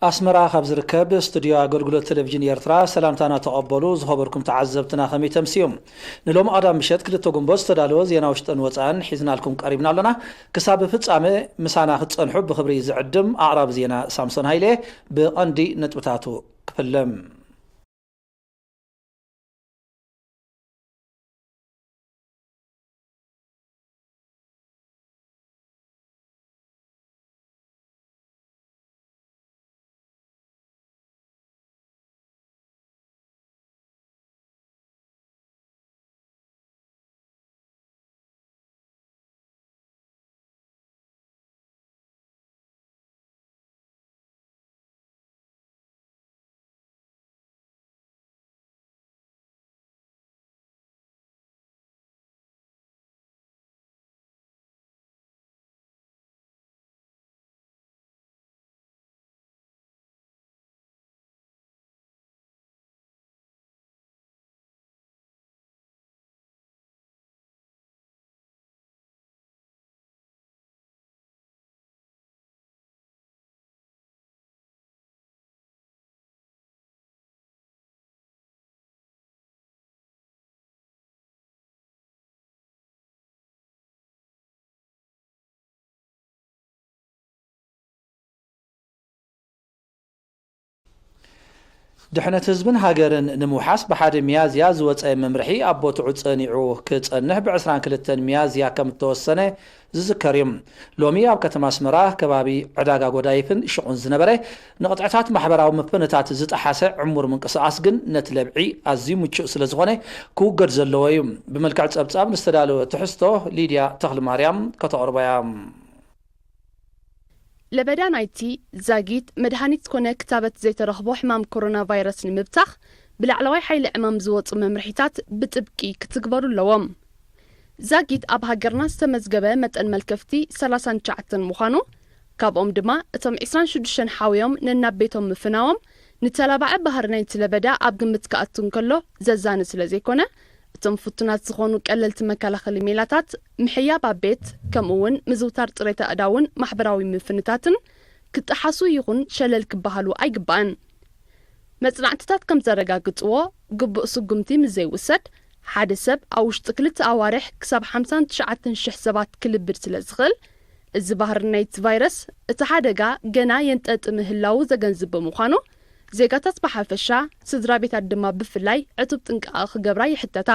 ኣስመራ ካብ ዝርከብ ስቱድዮ ኣገልግሎት ቴሌቪዥን ኤርትራ ሰላምታና ተቐበሉ። ዝኸበርኩም ተዓዘብትና ከመይ ተምስዮም? ንሎሚ ቀዳም ምሸት ክልተ ጉንቦት ዝተዳለወ ዜና ውሽጥን ወጻእን ሒዝናልኩም ቀሪብና ኣሎና። ክሳብ ፍጻመ ምሳና ክትጸንሑ ብኽብሪ ዝዕድም ኣቕራቢ ዜና ሳምሶን ሃይለ። ብቐንዲ ነጥብታቱ ክፍልም። ድሕነት ህዝብን ሃገርን ንምውሓስ ብሓደ ሚያዝያ ዝወጸ መምርሒ ኣብ ቦትዑ ጸኒዑ ክጸንሕ ብ ዕስራን ክልተን ሚያዝያ ከም እተወሰነ ዝዝከር እዩ። ሎሚ ኣብ ከተማ ኣስመራ ከባቢ ዕዳጋ ጎዳይፍን ሽቑን ዝነበረ ንቕጥዕታት ማሕበራዊ ምፍንታት ዝጠሓሰ ዕሙር ምንቅስቓስ ግን ነቲ ለብዒ ኣዝዩ ምቹእ ስለ ዝኾነ ክውገድ ዘለዎ እዩ። ብመልክዕ ጸብጻብ ንዝተዳለወ ትሕዝቶ ሊድያ ተኽለማርያም ከተቕርቦ እያ። ለበዳ ናይቲ ዛጊት መድሃኒት ኮነ ክታበት ዘይተረኽቦ ሕማም ኮሮና ቫይረስ ንምብታኽ ብላዕለዋይ ሓይሊ ዕማም ዝወጹ መምርሒታት ብጥብቂ ክትግበሩ ኣለዎም። ዛጊት ኣብ ሃገርና ዝተመዝገበ መጠን መልከፍቲ ሰላሳን ትሽዓተን ምዃኑ፣ ካብኦም ድማ እቶም ዕስራን ሽዱሽተን ሓውዮም ነናብ ቤቶም ምፍናዎም ንተላባዒ ባህሪ ናይቲ ለበዳ ኣብ ግምት ክኣቱ እንከሎ ዘዛኒ ስለ ዘይኮነ፣ እቶም ፍቱናት ዝኾኑ ቀለልቲ መከላኸሊ ሜላታት፣ ምሕያብ ኣብ ቤት፣ ከምኡ እውን ምዝውታር ጽሬት ኣእዳውን ማሕበራዊ ምፍንታትን ክጠሓሱ ይኹን ሸለል ክበሃሉ ኣይግባእን። መጽናዕትታት ከም ዘረጋግጽዎ፣ ግቡእ ስጉምቲ ምስ ዘይውሰድ፣ ሓደ ሰብ ኣብ ውሽጢ ክልተ ኣዋርሕ ክሳብ ሓምሳን ትሽዓተን ሽሕ ሰባት ክልብድ ስለ ዝኽእል፣ እዚ ባህሪ ናይቲ ቫይረስ እቲ ሓደጋ ገና የንጠጢ ምህላዉ ዘገንዝብ ብምዃኑ፣ ዜጋታት ብሓፈሻ፣ ስድራ ቤታት ድማ ብፍላይ ዕቱብ ጥንቃቐ ክገብራ ይሕተታ።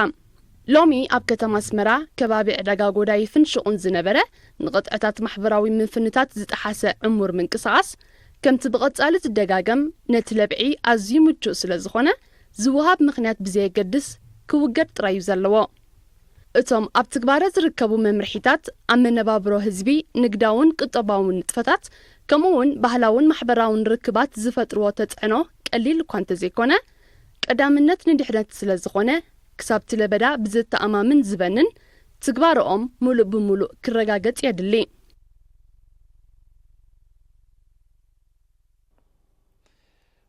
ሎሚ ኣብ ከተማ ኣስመራ ከባቢ ዕዳጋ ጎዳይፍን ሽቑን ዝነበረ ንቕጥዕታት ማሕበራዊ ምፍንታት ዝጠሓሰ ዕሙር ምንቅስቓስ ከምቲ ብቐጻሊ ዝደጋገም ነቲ ለብዒ ኣዝዩ ምቹእ ስለ ዝኾነ ዝወሃብ ምኽንያት ብዘየገድስ ክውገድ ጥራይ እዩ ዘለዎ። እቶም ኣብ ትግባረ ዝርከቡ መምርሒታት ኣብ መነባብሮ ህዝቢ ንግዳውን ቁጠባውን ንጥፈታት ከምኡ እውን ባህላውን ማሕበራውን ርክባት ዝፈጥርዎ ተጽዕኖ ቀሊል እኳ እንተዘይኮነ ቀዳምነት ንድሕነት ስለ ዝኾነ ክሳብቲ ለበዳ ብዘተኣማምን ዝበንን ትግባረኦም ሙሉእ ብሙሉእ ክረጋገጽ የድሊ።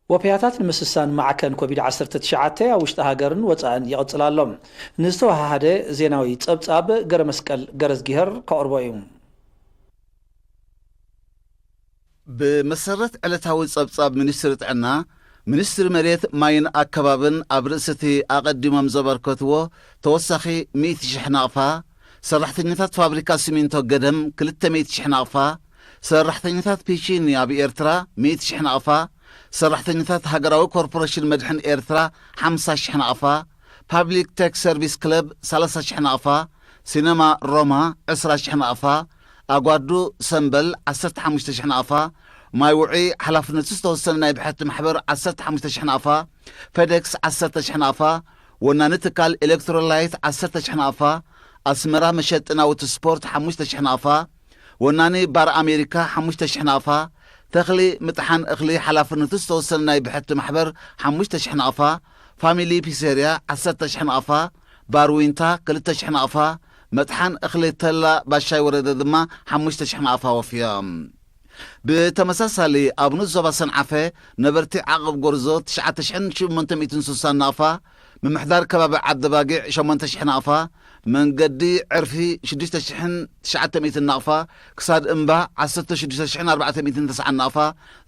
ወፈያታት ንምስሳን ማዕከን ኮቪድ ዓሰርተ ትሽዓተ ኣብ ውሽጢ ሃገርን ወጻእን ይቕጽል ኣሎ። ንዝተወሃሃደ ዜናዊ ጸብጻብ ገረመስቀል ገረዝጊሄር ከቕርቦ እዩ። ብመሰረት ዕለታዊ ጸብጻብ ሚኒስትሪ ጥዕና፣ ሚኒስትሪ መሬት፣ ማይን ኣከባብን ኣብ ርእሲ እቲ ኣቐዲሞም ዘበርከትዎ ተወሳኺ ሚእቲ ሽሕ ናቕፋ፣ ሰራሕተኛታት ፋብሪካ ሲሚንቶ ገደም ክልተ ሚእቲ ሽሕ ናቕፋ፣ ሰራሕተኛታት ፒቺኒ ኣብ ኤርትራ ሚእቲ ሽሕ ናቕፋ፣ ሰራሕተኛታት ሃገራዊ ኮርፖሬሽን መድሕን ኤርትራ ሓምሳ ሽሕ ናቕፋ፣ ፓብሊክ ቴክ ሰርቪስ ክለብ ሰላሳ ሽሕ ናቕፋ፣ ሲነማ ሮማ ዕስራ ሽሕ ናቕፋ፣ ኣጓዱ ሰምበል ዓሰርተ ሓሙሽተ ሽሕ ናቕፋ፣ ማይ ውዑይ ሓላፍነቱ ዝተወሰነ ናይ ብሕቲ ማሕበር ዓሰርተ ሓሙሽተ ሽሕ ናቕፋ፣ ፌዴክስ ዓሰርተ ሽሕ ናቕፋ፣ ወናኒ ትካል ኤሌክትሮላይት ዓሰርተ ሽሕ ናቕፋ፣ ኣስመራ መሸጢ ናውቲ ስፖርት ሓሙሽተ ሽሕ ናቕፋ፣ ወናኒ ባር ኣሜሪካ ሓሙሽተ ሽሕ ናቕፋ፣ ተኽሊ ምጥሓን እኽሊ ሓላፍነቱ ዝተወሰነ ናይ ብሕቲ ማሕበር ሓሙሽተ ሽሕ ናቕፋ፣ ፋሚሊ ፒሴርያ ዓሰርተ ሽሕ ናቕፋ፣ ባር ዊንታ ክልተ ሽሕ ናቕፋ፣ መጥሓን እኽሊ ተላ ባሻይ ወረደ ድማ ሓሙሽተ ሽሕ ናቕፋ ወፍዮም። ብተመሳሳሊ ኣብ ንኡስ ዞባ ሰንዓፈ ነበርቲ ዓቐብ ጎርዞ ትሽዓተ ሽሕን ሽሞንተ ሚእትን ስሳን ናቕፋ፣ ምምሕዳር ከባቢ ዓዲ ባጊዕ ሸሞንተ ሽሕ ናቕፋ፣ መንገዲ ዕርፊ ሽዱሽተ ሽሕን ትሽዓተ ሚእትን ናቕፋ ክሳድ እምባ ዓሰርተ ሽዱሽተ ሽሕን ኣርባዕተ ሚእትን ተስዓን ናቕፋ፣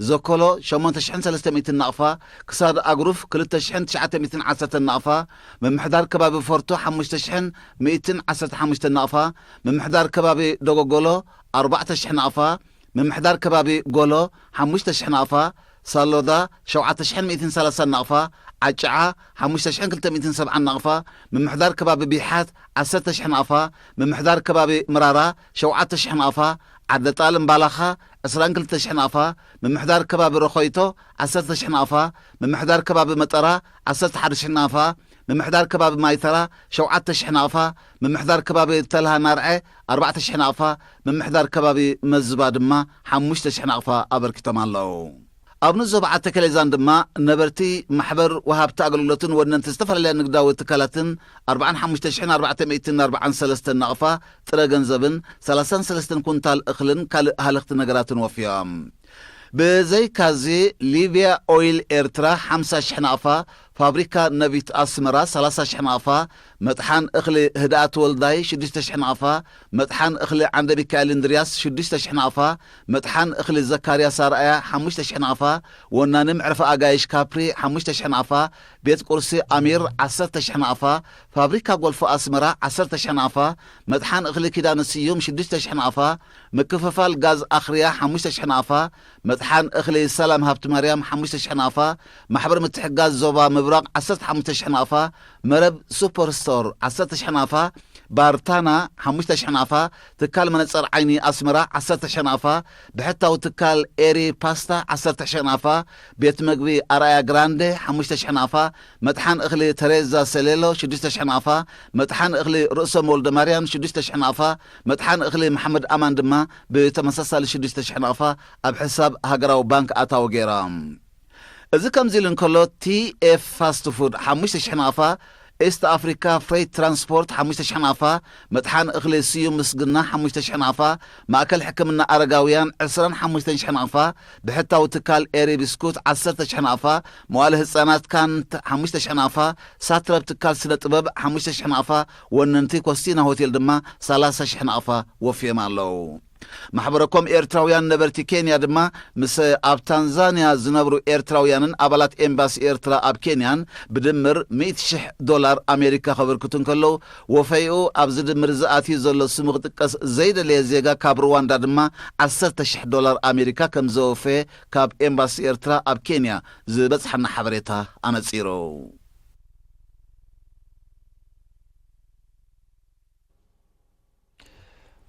ዘኮሎ ሸሞንተ ሽሕን ሰለስተ ሚእትን ናቕፋ ክሳድ ኣጉሩፍ ክልተ ሽሕን ትሽዓተ ሚእትን ዓሰርተ ናቕፋ፣ ምምሕዳር ከባቢ ፎርቶ ሓሙሽተ ሽሕን ሚእትን ዓሰርተ ሓሙሽተ ናቕፋ፣ ምምሕዳር ከባቢ ደጎጎሎ ኣርባዕተ ሽሕ ናቕፋ፣ ምምሕዳር ከባቢ ጎሎ ሓሙሽተ ሽሕ ናቕፋ፣ ሳሎዳ ሸውዓተ ሽሕን ሚእትን ሰላሳን ናቕፋ፣ ዓጭዓ ሓሙሽተ ሽሕን ክልተ ሚእትን ሰብዓን ናቕፋ፣ ምምሕዳር ከባቢ ቢሓት ዓሰርተ ሽሕ ናቕፋ፣ ምምሕዳር ከባቢ ምራራ ሸውዓተ ሽሕ ናቕፋ፣ ዓደ ጣል እምባላኻ ዕስራን ክልተ ሽሕ ናቕፋ፣ ምምሕዳር ከባቢ ረኾይቶ ዓሰርተ ሽሕ ናቕፋ፣ ምምሕዳር ከባቢ መጠራ ዓሰርተ ሓደ ሽሕ ናቕፋ፣ ምምሕዳር ከባቢ ማይተራ ሸውዓተ ሽሕ ናቕፋ፣ ምምሕዳር ከባቢ ተልሃ ናርዐ ኣርባዕተ ሽሕ ናቕፋ፣ ምምሕዳር ከባቢ መዝባ ድማ ሓሙሽተ ሽሕ ናቕፋ ኣበርኪቶም ኣለዉ። ኣብ ንዞባ ዓተከሌዛን ድማ ነበርቲ ማሕበር ወሃብቲ ኣገልግሎትን ወነንቲ ዝተፈላለያ ንግዳዊ ትካላትን ኣርባዓን ሓሙሽተ ሽሕን ኣርባዕተ ሚእትን ኣርባዓን ሰለስተን ናቕፋ ጥረ ገንዘብን ሰላሳን ሰለስተን ኩንታል እኽልን ካልእ ሃለኽቲ ነገራትን ወፍዮም። ብዘይካዚ ሊብያ ኦይል ኤርትራ ሓምሳ ሽሕ ናቕፋ፣ ፋብሪካ ነቢት ኣስመራ ሰላሳ ሽሕ ናቕፋ፣ መጥሓን እኽሊ ህድኣት ወልዳይ ሽዱሽተ ሽሕ ናቕፋ፣ መጥሓን እኽሊ ዓንደ ሚካኤል እንድርያስ ሽዱሽተ ሽሕ ናቕፋ፣ መጥሓን እኽሊ ዘካርያስ ኣርኣያ ሓሙሽተ ሽሕ ናቕፋ፣ ወናኒ መዕርፊ ኣጋይሽ ካፕሪ ሓሙሽተ ሽሕ ናቕፋ፣ ቤት ቁርሲ ኣሚር ዓሰርተ ሽሕ ናቕፋ፣ ፋብሪካ ጎልፎ ኣስመራ ዓሰርተ ሽሕ ናቕፋ፣ መጥሓን እኽሊ ኪዳነ ስዩም ሽዱሽተ ሽሕ ናቕፋ፣ ምክፍፋል ጋዝ ኣኽርያ ሓሙሽተ ሽሕ ናቕፋ፣ መጥሓን እኽሊ ሰላም ሃብቲ ማርያም ሓሙሽተ ሽሕ ናቕፋ፣ ማሕበር ምትሕጋዝ ዞባ ምብራቕ ዓሰርተ ሓሙሽተ ሽሕ ናቕፋ፣ መረብ ሱፐር ስቶር ዓሰርተ ሽሕ ናቕፋ፣ ባርታና ሓሙሽተ ሽሕ ናቕፋ፣ ትካል መነጸር ዓይኒ ኣስመራ ዓሰርተ ሽሕ ናቕፋ፣ ብሕታዊ ትካል ኤሪ ፓስታ ዓሰርተ ሽሕ ናቕፋ፣ ቤት መግቢ ኣርኣያ ግራንዴ ሓሙሽተ ሽሕ ናቕፋ፣ መጥሓን እኽሊ ተሬዛ ሰሌሎ ሽዱሽተ ሽሕ ናቕፋ፣ መጥሓን እኽሊ ርእሶም ወልደማርያም ሽዱሽተ ሽሕ ናቕፋ፣ መጥሓን እኽሊ መሓመድ ኣማን ድማ ብተመሳሳሊ ሽዱሽተ ሽሕ ናቕፋ ኣብ ሕሳብ ሃገራዊ ባንክ ኣታዊ ገይሮም። እዚ ከምዚ ኢሉ እንከሎ፣ ቲኤፍ ፋስት ፉድ ሓሙሽተ ሽሕ ናቕፋ፣ ኢስት ኣፍሪካ ፍሬት ትራንስፖርት ሓሙሽተ ሽሕ ናቕፋ፣ መጥሓን እኽሊ ስዩም ምስግና ሓሙሽተ ሽሕ ናቕፋ፣ ማእከል ሕክምና ኣረጋውያን ዕስራን ሓሙሽተን ሽሕ ናቕፋ፣ ብሕታዊ ትካል ኤሪ ብስኩት ዓሰርተ ሽሕ ናቕፋ፣ መዋለ ህጻናት ካንት ሓሙሽተ ሽሕ ናቕፋ፣ ሳትረብ ትካል ስነ ጥበብ ሓሙሽተ ሽሕ ናቕፋ፣ ወነንቲ ኮስቲና ሆቴል ድማ ሰላሳ ሽሕ ናቕፋ ወፍዮም ኣለዉ። ማሕበረኮም ኤርትራውያን ነበርቲ ኬንያ ድማ ምስ ኣብ ታንዛንያ ዝነብሩ ኤርትራውያንን ኣባላት ኤምባሲ ኤርትራ ኣብ ኬንያን ብድምር ሚእቲ ሽሕ ዶላር ኣሜሪካ ከበርክቱ እንከለዉ፣ ወፈይኡ ኣብዚ ድምር ዝኣትዩ ዘሎ ስሙ ክጥቀስ ዘይደለየ ዜጋ ካብ ሩዋንዳ ድማ ዓሰርተ ሽሕ ዶላር ኣሜሪካ ከም ዘወፈየ ካብ ኤምባሲ ኤርትራ ኣብ ኬንያ ዝበጽሓና ሓበሬታ ኣነጺሩ።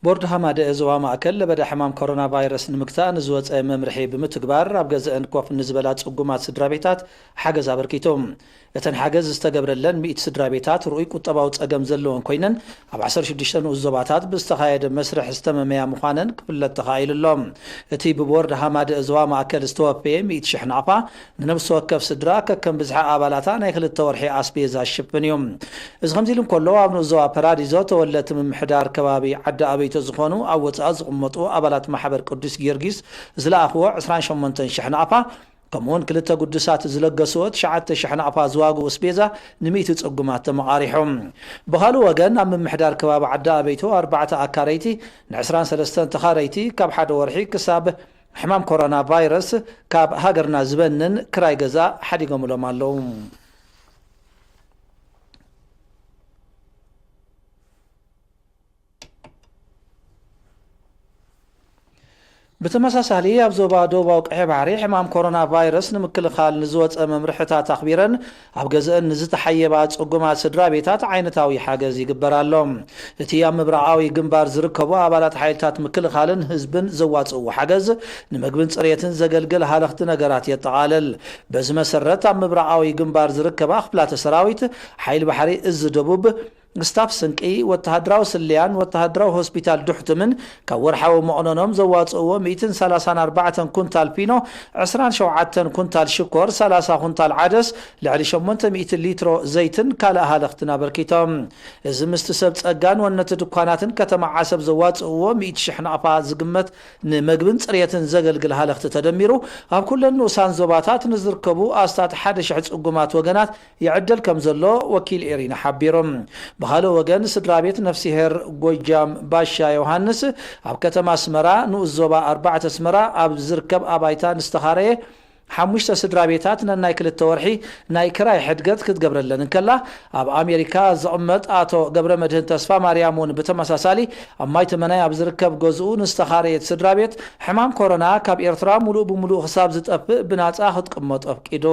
ቦርድ ሃማደኤ ዞባ ማእከል ለበዳ ሕማም ኮሮና ቫይረስ ንምግታእ ንዝወጸ መምርሒ ብምትግባር፣ ኣብ ገዝአን ኮፍ ንዝበላ ጽጉማት ስድራ ቤታት ሓገዝ ኣበርኪቱ። እተን ሓገዝ ዝተገብረለን ሚእቲ ስድራ ቤታት ርኡይ ቁጠባዊ ጸገም ዘለወን ኮይነን፣ ኣብ ዓሰርተ ሽዱሽተ ንኡስ ዞባታት ብዝተኻየደ መስርሕ ዝተመመያ ምዃነን ክፍለጥ ተኻኢሉ ኣሎ። እቲ ብቦርድ ሃማደኤ ዞባ ማእከል ዝተወፈየ ሚእቲ ሽሕ ናቕፋ፣ ንነፍሲ ወከፍ ስድራ ከከም ብዝሒ ኣባላታ ናይ ክልተ ወርሒ ኣስቤዛ ዝሽፍን እዩ። እዚ ከምዚ ኢሉ እንከሎ፣ ኣብ ንኡስ ዞባ ፓራዲዞ ተወለድቲ ምምሕዳር ከባቢ ዓዲ ኣበይቶ ዝኾኑ ኣብ ወጻኢ ዝቕመጡ ኣባላት ማሕበር ቅዱስ ጊዮርጊስ ዝለኣኽዎ ዕስራን ሸሞንተን ሽሕ ናቕፋ፣ ከምኡውን ክልተ ግዱሳት ዝለገስዎ ትሽዓተ ሽሕ ናቕፋ ዝዋግኡ ኣስቤዛ ንሚእቲ ጽጉማት ተመቓሪሑ። ብኻልእ ወገን፣ ኣብ ምምሕዳር ከባቢ ዓዲ ኣበይቶ ኣርባዕተ ኣካረይቲ ንዕስራን ሰለስተን ተኻረይቲ ካብ ሓደ ወርሒ ክሳብ ሕማም ኮሮና ቫይረስ ካብ ሃገርና ዝበንን ክራይ ገዛ ሓዲጎምሎም ኣለዉ። ብተመሳሳሊ፣ ኣብ ዞባ ደቡባዊ ቀይሕ ባሕሪ ሕማም ኮሮና ቫይረስ ንምክልኻል ንዝወፀ መምርሕታት ኣኽቢረን ኣብ ገዝአን ንዝተሓየባ ጽጉማት ስድራ ቤታት ዓይነታዊ ሓገዝ ይግበር ኣሎ። እቲ ኣብ ምብራቓዊ ግንባር ዝርከቡ ኣባላት ሓይልታት ምክልኻልን ህዝብን ዘዋጽእዎ ሓገዝ፣ ንምግብን ጽሬትን ዘገልግል ሃለኽቲ ነገራት የጠቓልል። በዚ መሰረት፣ ኣብ ምብራቓዊ ግንባር ዝርከባ ክፍላተ ሰራዊት፣ ሓይሊ ባሕሪ እዚ ደቡብ፣ ስታፍ ስንቂ፣ ወተሃደራዊ ስለያን ወተሃደራዊ ሆስፒታል ዱሕትምን ካብ ወርሓዊ መቕነኖም ዘዋጽእዎ ሚእትን ሰላሳን ኣርባዕተን ኩንታል ፊኖ፣ ዕስራን ሸውዓተን ኩንታል ሽኮር፣ ሰላሳ ኩንታል ዓደስ፣ ልዕሊ ሸሞንተ ሚእቲ ሊትሮ ዘይትን ካልእ ሃለኽትን ኣበርኪቶም። እዚ ምስቲ ሰብ ጸጋን ወነቲ ድኳናትን ከተማ ዓሰብ ዘዋጽእዎ ሚእቲ ሽሕ ናቕፋ ዝግመት ንመግብን ጽሬትን ዘገልግል ሃለኽቲ ተደሚሩ፣ ኣብ ኩለን ንኡሳን ዞባታት ንዝርከቡ ኣስታት ሓደ ሽሕ ጽጉማት ወገናት ይዕደል ከም ዘሎ ወኪል ኤሪና ሓቢሩ። ብኻልእ ወገን፣ ስድራ ቤት ነፍሲሄር ጎጃም ባሻ ዮሃንስ ኣብ ከተማ ኣስመራ፣ ንኡስ ዞባ ኣርባዕተ ኣስመራ፣ ኣብ ዝርከብ ኣባይታ ንዝተኻረየ ሓሙሽተ ስድራ ቤታት ነናይ ክልተ ወርሒ ናይ ክራይ ሕድገት ክትገብረለን እንከላ፣ ኣብ ኣሜሪካ ዝቕመጥ ኣቶ ገብረ መድህን ተስፋ ማርያም እውን ብተመሳሳሊ ኣብ ማይ ተመናይ ኣብ ዝርከብ ገዝኡ ንዝተኻረየት ስድራ ቤት ሕማም ኮሮና ካብ ኤርትራ ሙሉእ ብሙሉእ ክሳብ ዝጠፍእ ብናጻ ክትቅመጡ ኣፍቂዱ።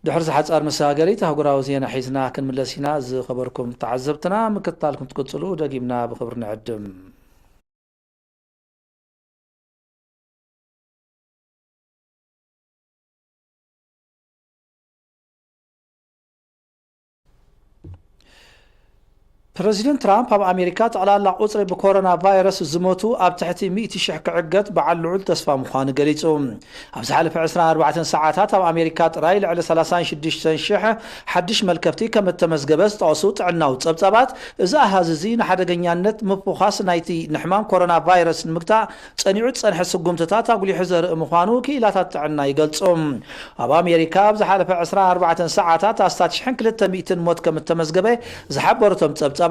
ድሕሪ ዝሓጻር መሰጋገሪት ኣህጉራዊ ዜና ሒዝና ክንምለስ ኢና። ዝኸበርኩም ተዓዘብትና፣ ምክትታልኩም ትቅጽሉ ደጊምና ብኽብሪ ንዕድም። ፕረዚደንት ትራምፕ ኣብ ኣሜሪካ ጠቕላላ ቁጽሪ ብኮሮና ቫይረስ ዝሞቱ ኣብ ትሕቲ ሚእቲ ሽሕ ክዕገት በዓል ልዑል ተስፋ ምዃኑ ገሊጹ። ኣብ ዝሓለፈ ዕስራን ኣርባዕተን ሰዓታት ኣብ ኣሜሪካ ጥራይ ልዕሊ ሰላሳን ሽዱሽተን ሽሕ ሓድሽ መልከፍቲ ከም እተመዝገበ ዝጠቐሱ ጥዕናዊ ጸብጻባት፣ እዚ ኣሃዝ እዚ ንሓደገኛነት ምፍዃስ ናይቲ ንሕማም ኮሮና ቫይረስ ንምግታእ ጸኒዑ ዝጸንሐ ስጉምትታት ኣጉሊሑ ዘርኢ ምዃኑ ክኢላታት ጥዕና ይገልጹ። ኣብ ኣሜሪካ ኣብ ዝሓለፈ ዕስራን ኣርባዕተን ሰዓታት ኣስታት ሽሕን ክልተ ሚእትን ሞት ከም እተመዝገበ ዝሓበሩ እቶም ጸብጻባት፣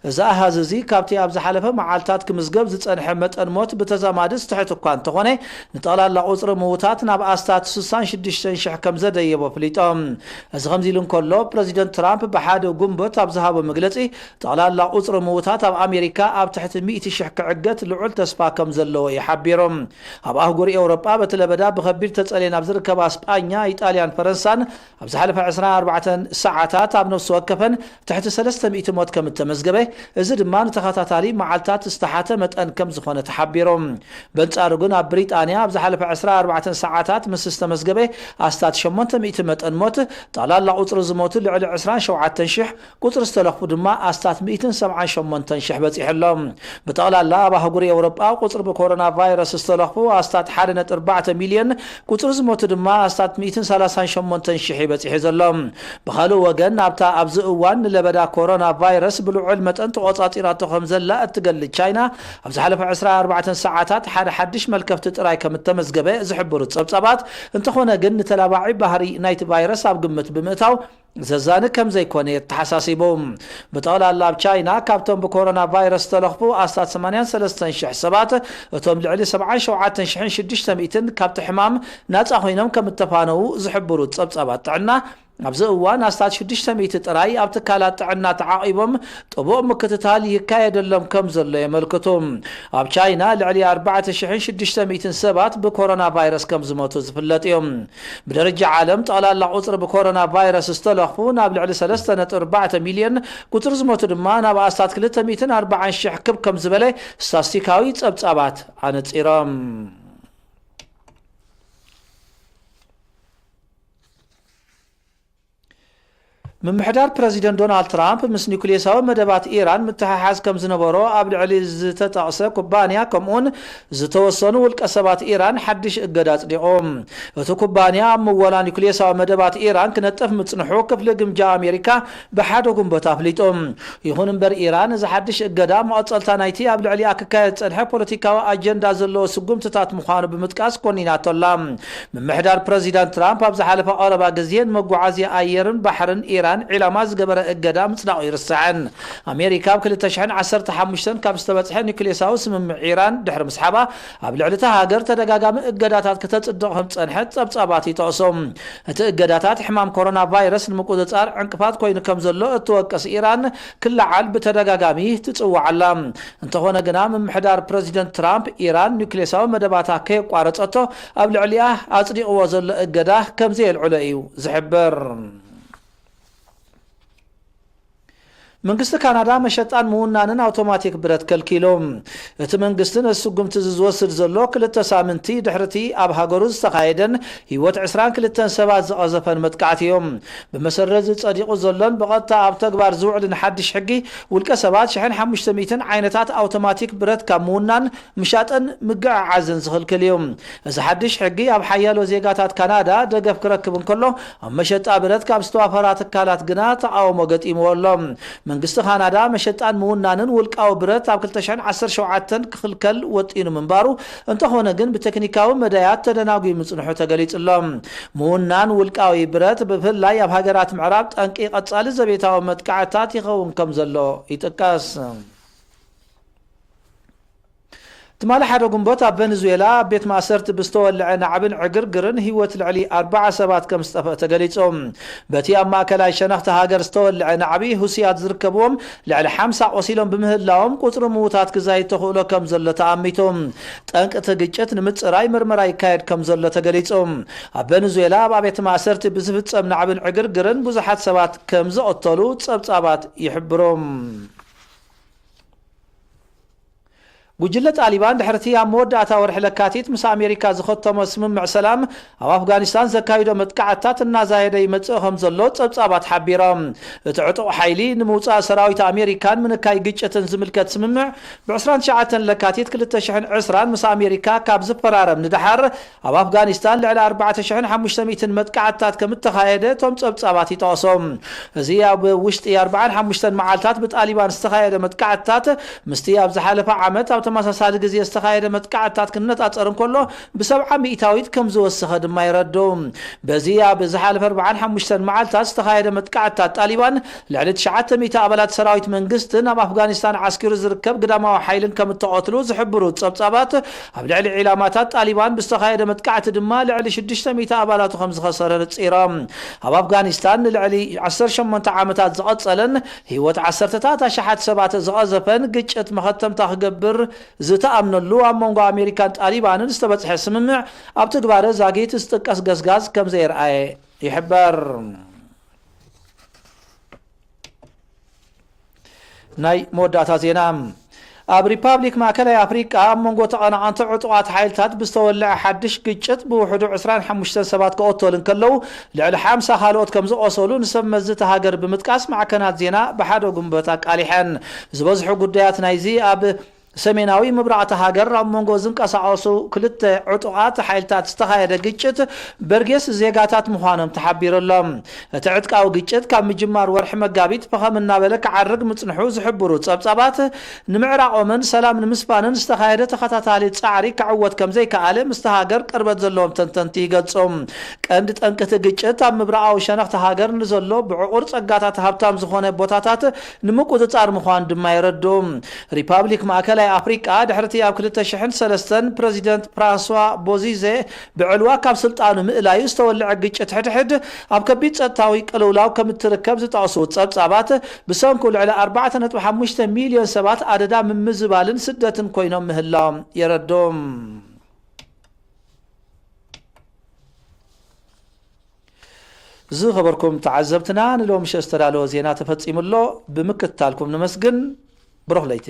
እዚ ኣሃዝ እዚ ካብቲ ኣብ ዝሓለፈ መዓልታት ክምዝገብ ዝጸንሐ መጠን ሞት ብተዛማዲ ዝትሕት እኳ እንተኾነ፣ ንጠቕላላ ቁጽሪ ምዉታት ናብ ኣስታት ስሳን ሽዱሽተን ሽሕ ከም ዘደየቦ ኣፍሊጦም። እዚ ከምዚ ኢሉ እንከሎ፣ ፕረዚደንት ትራምፕ ብሓደ ጉንበት ኣብ ዝሃቦ መግለጺ፣ ጠቕላላ ቁጽሪ ምዉታት ኣብ ኣሜሪካ ኣብ ትሕቲ ሚእቲ ሽሕ ክዕገት ልዑል ተስፋ ከም ዘለዎ እዩ ሓቢሩ። ኣብ ኣህጉር ኤውሮጳ በቲ ለበዳ ብኸቢድ ተጸልየን ኣብ ዝርከባ ስጳኛ፣ ኢጣልያን ፈረንሳን ኣብ ዝሓለፈ ዕስራን ኣርባዕተን ሰዓታት ኣብ ነፍሲ ወከፈን ትሕቲ ሰለስተ ሚእቲ ሞት ከም እተመዝገበ፣ እዚ ድማ ንተኸታታሊ መዓልታት ዝተሓተ መጠን ከም ዝኾነ ተሓቢሩ። በንጻሩ ግን ኣብ ብሪጣንያ ኣብ ዝሓለፈ ዕስራን ኣርባዕተን ሰዓታት ምስ ዝተመዝገበ ኣስታት ሸሞንተ ሚእቲ መጠን ሞት፣ ጠቕላላ ቁጽሪ ዝሞቱ ልዕሊ ዕስራን ሸውዓተን ሽሕ፣ ቁጽሪ ዝተለኽፉ ድማ ኣስታት ሚእትን ሰብዓን ሸሞንተን ሽሕ በጺሑ ኣሎ። ብጠቕላላ ኣብ ኣህጉር ኤውሮጳ ቁጽሪ ብኮሮና ቫይረስ ዝተለኽፉ ኣስታት ሓደ ነጥቢ ኣርባዕተ ሚልዮን፣ ቁጽሪ ዝሞቱ ድማ ኣስታት ሚእትን ሰላሳን ሸሞንተን ሽሕ እዩ በጺሑ ዘሎ። ብኻልእ ወገን፣ ናብታ ኣብዚ እዋን ንለበዳ ኮሮና ቫይረስ ብልዑል መጠን ተቖጻጺራቶ ከም ዘላ እትገልጽ ቻይና፣ ኣብ ዝሓለፈ ዕስራን ኣርባዕተን ሰዓታት ሓደ ሓድሽ መልከፍቲ ጥራይ ከም እተመዝገበ ዝሕብሩ ጸብጻባት፣ እንተኾነ ግን ንተላባዒ ባህሪ ናይቲ ቫይረስ ኣብ ግምት ብምእታው ዘዛኒ ከም ዘይኮነ የተሓሳሲቡ። ብጠቕላላ ኣብ ቻይና ካብቶም ብኮሮና ቫይረስ ዝተለኽፉ ኣስታት ሰማንያን ሰለስተን ሽሕ ሰባት፣ እቶም ልዕሊ ሰብዓን ሸውዓተን ሽሕን ሽዱሽተ ሚእትን ካብቲ ሕማም ናጻ ኮይኖም ከም እተፋነዉ ዝሕብሩ ጸብጻባት ጥዕና፣ ኣብዚ እዋን ኣስታት ሽዱሽተ ሚእቲ ጥራይ ኣብ ትካላት ጥዕና ተዓቒቦም ጥቡቕ ምክትታል ይካየደሎም ከም ዘሎ የመልክቱ። ኣብ ቻይና ልዕሊ ኣርባዕተ ሽሕን ሽዱሽተ ሚእትን ሰባት ብኮሮና ቫይረስ ከም ዝሞቱ ዝፍለጥ እዩ። ብደረጃ ዓለም፣ ጠቕላላ ቁጽሪ ብኮሮና ቫይረስ ዝተለኽፉ ናብ ልዕሊ ሰለስተ ነጥቢ ኣርባዕተ ሚልዮን፣ ቁጽሪ ዝሞቱ ድማ ናብ ኣስታት ክልተ ሚእትን ኣርባዓን ሽሕ ክብ ከም ዝበለ ስታስቲካዊ ጸብጻባት ኣነጺሮም። ምምሕዳር ፕረዚደንት ዶናልድ ትራምፕ ምስ ኒኩሌሳዊ መደባት ኢራን ምትሕሓዝ ከም ዝነበሮ ኣብ ልዕሊ ዝተጠቕሰ ኩባንያ፣ ከምኡውን ዝተወሰኑ ውልቀ ሰባት ኢራን ሓድሽ እገዳ ኣጽዲቑ። እቲ ኩባንያ ኣብ ምወላ ኒኩሌሳዊ መደባት ኢራን ክነጥፍ ምጽንሑ ክፍሊ ግምጃ ኣሜሪካ ብሓደ ጉንበት ኣፍሊጡ። ይኹን እምበር፣ ኢራን እዚ ሓድሽ እገዳ መቐጸልታ ናይቲ ኣብ ልዕሊኣ ክካየድ ዝጸንሐ ፖለቲካዊ ኣጀንዳ ዘለዎ ስጉምትታት ምዃኑ ብምጥቃስ ኮኒናቶ ኣላ። ምምሕዳር ፕረዚዳንት ትራምፕ ኣብ ዝሓለፈ ቀረባ ግዜ ንመጓዓዝያ ኣየርን ባሕርን ኢራን ዒላማ ዝገበረ እገዳ ምጽዳቑ ይርሳዕን። ኣሜሪካ ኣብ ክልተ ሽሕን ዓሰርተ ሓሙሽተን ካብ ዝተበጽሐ ኒኩሌሳዊ ስምምዕ ኢራን ድሕሪ ምስሓባ፣ ኣብ ልዕሊ እታ ሃገር ተደጋጋሚ እገዳታት ከተጽድቕ ከም ዝጸንሐት ጸብጻባት ይጠቕሱ። እቲ እገዳታት ሕማም ኮሮና ቫይረስ ንምቁጽጻር ዕንቅፋት ኮይኑ ከም ዘሎ እትወቅስ ኢራን፣ ክለዓል ብተደጋጋሚ ትጽውዕ ኣላ። እንተኾነ ግና፣ ምምሕዳር ፕረዚደንት ትራምፕ፣ ኢራን ኒኩሌሳዊ መደባታ ከየቋረጸቶ፣ ኣብ ልዕሊኣ ኣጽዲቕዎ ዘሎ እገዳ ከም ዘየልዕሎ እዩ ዝሕብር። መንግስቲ ካናዳ መሸጣን ምውናንን ኣውቶማቲክ ብረት ከልኪሉ። እቲ መንግስቲ ነዚ ስጉምቲ እዚ ዝወስድ ዘሎ፣ ክልተ ሳምንቲ ድሕሪ እቲ ኣብ ሃገሩ ዝተኻየደን ህይወት ዕስራን ክልተን ሰባት ዝቐዘፈን መጥቃዕቲ እዩ። ብመሰረት እዚ ጸዲቑ ዘሎን ብቐጥታ ኣብ ተግባር ዝውዕልን ሓድሽ ሕጊ፣ ውልቀ ሰባት ሽሕን ሓሙሽተ ሚእትን ዓይነታት ኣውቶማቲክ ብረት ካብ ምውናን፣ ምሻጥን ምግዕዓዝን ዝኽልክል እዩ። እዚ ሓድሽ ሕጊ ኣብ ሓያሎ ዜጋታት ካናዳ ደገፍ ክረክብ እንከሎ፣ ኣብ መሸጣ ብረት ካብ ዝተዋፈራ ትካላት ግና ተቓውሞ ገጢምዎ ኣሎ። መንግስቲ ካናዳ መሸጣን ምውናንን ውልቃዊ ብረት ኣብ ክልተ ሽሕን ዓሰርተ ሸውዓተን ክኽልከል ወጢኑ ምንባሩ፣ እንተኾነ ግን ብቴክኒካዊ መዳያት ተደናጒዩ ምጽንሑ ተገሊጹ ኣሎ። ምውናን ውልቃዊ ብረት ብፍላይ ኣብ ሃገራት ምዕራብ ጠንቂ ቀጻሊ ዘቤታዊ መጥቃዕታት ይኸውን ከም ዘሎ ይጥቀስ። ትማሊ ሓደ ግንቦት ኣብ ቨንዙዌላ ኣብ ቤት ማእሰርቲ ብዝተወልዐ ናዕብን ዕግርግርን ህይወት ልዕሊ ኣርባዓ ሰባት ከም ዝጠፍአ ተገሊጹ። በቲ ኣብ ማእከላይ ሸነኽቲ ሃገር ዝተወልዐ ናዕቢ ሁሲያት ዝርከብዎም ልዕሊ ሓምሳ ቆሲሎም ብምህላዎም ቁጽሪ ምዉታት ክዛይድ ተኽእሎ ከም ዘሎ ተኣሚቱ። ጠንቂ እቲ ግጭት ንምጽራይ ምርመራ ይካየድ ከም ዘሎ ተገሊጹ። ኣብ ቨንዙዌላ ኣብ ኣብያተ ማእሰርቲ ብዝፍጸም ናዕብን ዕግርግርን ብዙሓት ሰባት ከም ዝቐተሉ ጸብጻባት ይሕብሩ። ጉጅለ ጣሊባን ድሕርቲ ኣብ መወዳእታ ወርሒ ለካቲት ምስ ኣሜሪካ ዝኸተሞ ስምምዕ ሰላም ኣብ ኣፍጋኒስታን ዘካይዶ መጥቃዕትታት እናዛየደ ይመጽእ ከም ዘሎ ጸብጻባት ሓቢሮም። እቲ ዕጡቕ ሓይሊ ንምውጻእ ሰራዊት ኣሜሪካን ምንካይ ግጭትን ዝምልከት ስምምዕ ብ ዕስራን ትሽዓተን ለካቲት ክልተ ሽሕን ዕስራን ምስ ኣሜሪካ ካብ ዝፈራረም ንደሓር ኣብ ኣፍጋኒስታን ልዕሊ ኣርባዕተ ሽሕን ሓሙሽተ ሚእትን መጥቃዕትታት ከም እተኻየደ እቶም ጸብጻባት ይጠቕሱ። እዚ ኣብ ውሽጢ ኣርባዓን ሓሙሽተን መዓልታት ብጣሊባን ዝተኻየደ መጥቃዕትታት ምስቲ ኣብ ዝሓለፈ ዓመት ኣብ ተመሳሳሊ ግዜ ዝተኻየደ መጥቃዕትታት ክነጻጸር እንከሎ ብሰብዓ ሚእታዊት ከም ዝወሰኸ ድማ የረድኡ። በዚ ኣብ ዝሓለፈ ኣርባዓን ሓሙሽተን መዓልታት ዝተኻየደ መጥቃዕትታት ጣሊባን ልዕሊ ትሽዓተ ሚእቲ ኣባላት ሰራዊት መንግስትን ኣብ ኣፍጋኒስታን ዓስኪሩ ዝርከብ ግዳማዊ ሓይልን ከም እተቐትሉ ዝሕብሩ ጸብጻባት፣ ኣብ ልዕሊ ዒላማታት ጣሊባን ብዝተኻየደ መጥቃዕቲ ድማ ልዕሊ ሽዱሽተ ሚእቲ ኣባላቱ ከም ዝኸሰረ ነጺሮም። ኣብ ኣፍጋኒስታን ንልዕሊ ዓሰርተ ሸሞንተ ዓመታት ዝቐጸለን ህይወት ዓሰርተታት ኣሽሓት ሰባት ዝቐዘፈን ግጭት መኸተምታ ክገብር ዝተኣምነሉ ኣብ መንጎ ኣሜሪካን ጣሊባንን ዝተበጽሐ ስምምዕ ኣብ ትግባረ ዛጊት ዝጥቀስ ገስጋስ ከም ዘየርኣየ ይሕበር። ናይ መወዳእታ ዜና። ኣብ ሪፓብሊክ ማእከላይ ኣፍሪቃ ኣብ መንጎ ተቐናቐንቲ ዕጡቓት ሓይልታት ብዝተወልዐ ሓድሽ ግጭት ብውሕዱ ዕስራን ሓሙሽተን ሰባት ክቐተሉ እንከለዉ ልዕሊ ሓምሳ ካልኦት ከም ዝቖሰሉ ንሰብ መዚ እታ ሃገር ብምጥቃስ ማዕከናት ዜና ብሓደ ጉንበት ኣቃሊሐን። ዝበዝሑ ጉዳያት ናይዚ ኣብ ሰሜናዊ ምብራቕ እታ ሃገር ኣብ መንጎ ዝንቀሳቐሱ ክልተ ዕጡቓት ሓይልታት ዝተኻየደ ግጭት በርጌስ ዜጋታት ምዃኖም ተሓቢሩ ኣሎ። እቲ ዕጥቃዊ ግጭት ካብ ምጅማር ወርሒ መጋቢት ፈኸም እናበለ ክዓርግ ምጽንሑ ዝሕብሩ ጸብጻባት፣ ንምዕራቖምን ሰላም ንምስፋንን ዝተኻየደ ተኸታታሊ ጻዕሪ ክዕወት ከም ዘይከኣለ ምስቲ ሃገር ቅርበት ዘለዎም ተንተንቲ ይገልጹ። ቀንዲ ጠንቂ እቲ ግጭት ኣብ ምብራቓዊ ሸነኽቲ ሃገር ንዘሎ ብዕቑር ጸጋታት ሃብታም ዝኾነ ቦታታት ንምቁጽጻር ምዃኑ ድማ የረድኡ። ሪፓብሊክ ማእከላይ ኣፍሪቃ ድሕርቲ ኣብ ክልተ ሽሕን ሰለስተን ፕረዚደንት ፍራንስዋ ቦዚዜ ብዕልዋ ካብ ስልጣኑ ምእላዩ ዝተወልዐ ግጭት ሕድሕድ ኣብ ከቢድ ጸጥታዊ ቅልውላው ከም እትርከብ ዝጠቕሱ ጸብጻባት፣ ብሰንኩ ልዕሊ ኣርባዕተ ነጥቢ ሓሙሽተ ሚልዮን ሰባት ኣደዳ ምምዝባልን ስደትን ኮይኖም ምህላዎም የረድኡ። ዝኸበርኩም ተዓዘብትና፣ ንሎሚ ምሸት ዝተዳለወ ዜና ተፈጺሙ ኣሎ። ብምክትታልኩም ነመስግን። ብሩኽ ለይቲ።